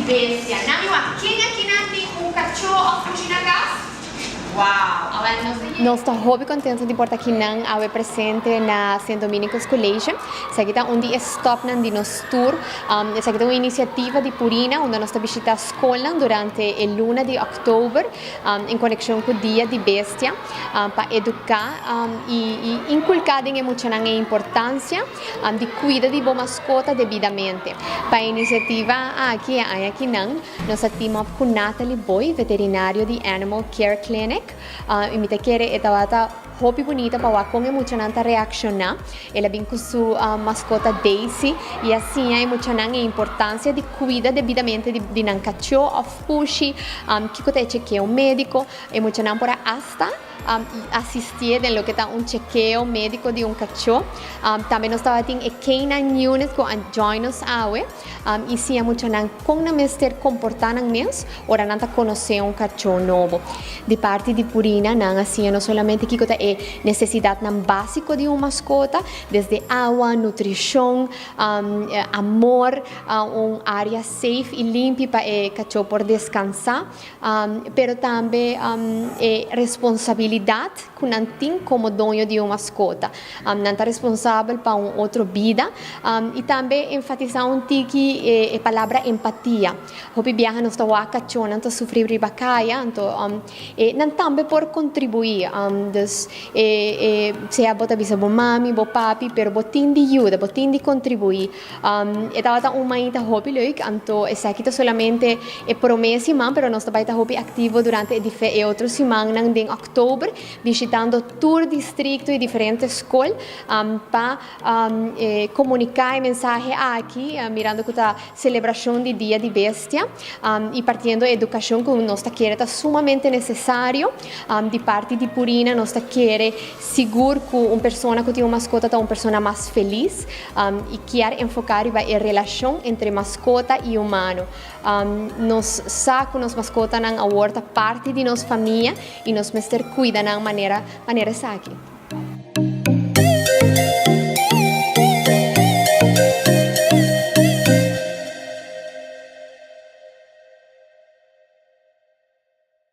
Bestia. Nan mi wak, ken akinan tin un kachó òf pushi na kas? Wow! Awèl nos ta yega. Nos ta hopi contento di por ta akinan awe presente na Sint Dominicus College. Esaki ta un di e stopnan di nos tour. Esaki ta un iniciativa di Purina unda nos ta bishita scolnan durante e luna di october en conexion cu Dia di Bestia pa educa y inculca den e muchanan e importancia di cuida di bo mascota debidamente. Pa e iniciativa aki e aña akinan nos a team up cu Natalie Boy, veterinario di Animal Care Clinic, y mi ta kere e tabata hopi bunita pa wak con e muchanan ta reacciona. El a bin cu su mascota Daisy y a siña e muchanan e importancia di cuida debidamente di nan cacho of pushi, kico ta e chekeo medico. E muchanan por a hasta asistié den loke ta un chekeo médiko di un kachó. Tambe nos tabatin e K-9 Unit ku a join nos awe i siña muchanan kon nan mester komportá nan mes ora nan ta konosé un kachó nobo. Di parti di Purina nan a siña no solamente kiko ta e nesesidatnan básiko di un maskota, desde awa, nutrishon, amor, un área safe i limpi pa e kachó por deskansá. Pero tambe e responsabilidad cu nan tin como doño di un mascota. Nan ta responsabel pa un otro bida y tambe enfatisa un tiki e palabra empatia. Hopi biaha nos ta wak cachonan ta sufri riba caya, anto nan tambe por contribui. Dus sea bo ta bisa bo mami, bo papi, pero bo tin di yuda, bo tin di contribui. E tabata un mainta hopi leuk, anto esaki ta solamente e prome siman, pero nos ta bai ta hopi activo durante e e otro simannan den october, bishitando tur districto y diferente scol pa comunica e mensahe aki, mirando cu ta celebracion di Dia di Bestia y partiendo e educacion cu nos ta kere ta sumamente necesario. Di parti di Purina nos ta kere sigur cu un persona cu tin un mascota ta un persona mas feliz y kier enfoca riba e relacion entre mascota y humano. Nos sa cu nos mascotanan awor ta parti di nos famia y nos mester cuida nan manera manera esaki.